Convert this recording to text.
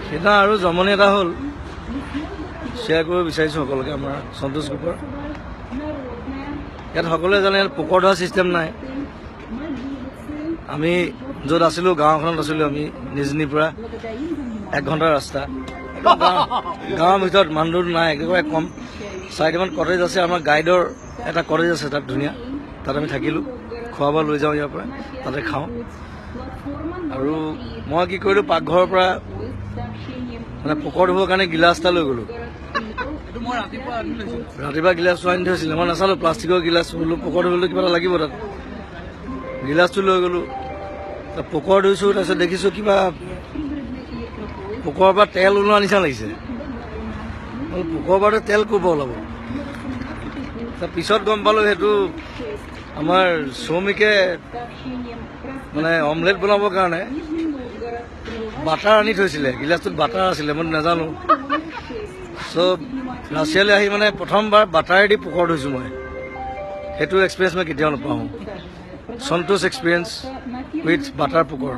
সেইদিনা আৰু জমনি এটা হ'ল, শ্বেয়াৰ কৰিব বিচাৰিছোঁ সকলোকে। আমাৰ সন্তোষ গ্ৰুপৰ ইয়াত সকলোৱে জানে, ইয়াত পোকৰ ধোৱা ছিষ্টেম নাই। আমি য'ত আছিলোঁ, গাঁওখনত আছিলোঁ আমি, নিজনীৰ পৰা 1 ঘণ্টাৰ ৰাস্তা। গাঁৱৰ ভিতৰত মানুহ নাই, একেবাৰে কম। চাৰিটামান কটেজ আছে, আমাৰ গাইডৰ এটা কটেজ আছে তাত ধুনীয়া, তাত আমি থাকিলোঁ। খোৱা বোৱা লৈ যাওঁ ইয়াৰ পৰা, তাতে খাওঁ। আৰু মই কি কৰিলোঁ, পাকঘৰৰ পৰা মানে পোকৰ ধুবৰ কাৰণে গিলাচ এটা লৈ গ'লোঁ। ৰাতিপুৱা গিলাচটো আনি থৈছিলে, মই নাচালোঁ, প্লাষ্টিকৰ গিলাচ বোলো পোকৰ ধুবলৈ কিবা এটা লাগিব, তাত গিলাচটো লৈ গ'লোঁ। পোকৰ ধুইছোঁ, তাৰপিছত দেখিছোঁ কিবা পোকৰ পৰা তেল ওলোৱা নিচিনা লাগিছে। পোকৰ পৰা তেল ক'ৰ পৰা ওলাব? তাৰ পিছত গম পালোঁ সেইটো আমাৰ শ্ৰমিকে মানে অমলেট বনাবৰ কাৰণে বাটাৰ আনি থৈছিলে, গিলাচটোত বাটাৰ আছিলে, মই নাজানো। চ' ৰাছিয়ালৈ আহি মানে প্ৰথমবাৰ বাটাৰেদি পোকৰ ধুইছোঁ মই, সেইটো এক্সপিৰিয়েঞ্চ মই কেতিয়াও নাপাওঁ। সন্তোষ এক্সপিৰিয়েঞ্চ উইথ বাটাৰ পোকৰ।